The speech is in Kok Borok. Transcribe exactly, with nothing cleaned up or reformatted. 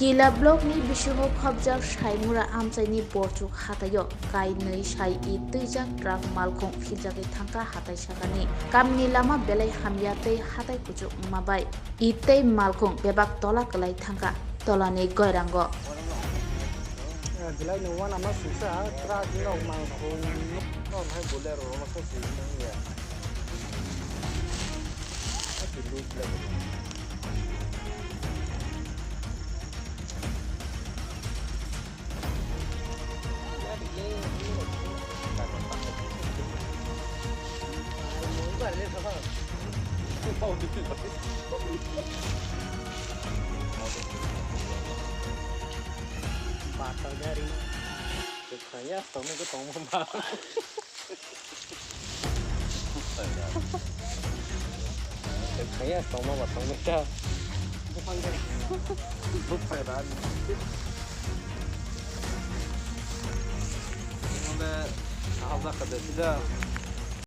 Kila block ni bisingo khobjak Saimura amchaini Borchuk hataio kainwi sai it twijak truck malkhung philjagwi thangkha hatai sakani. Kamini lama belai hamya tei hatai kuchuk wngma bai it tei malkhung bebak tola kwlai thangkha tolani goirango. Belai no wana ma suksa truck nok malkhung nok hai Bolero ma sa sui manya. Patang jari. Kaya tong ke tong ma. Kaya tong ma ba tong ma ta. Buk sai da. Mane sahab da kada sida.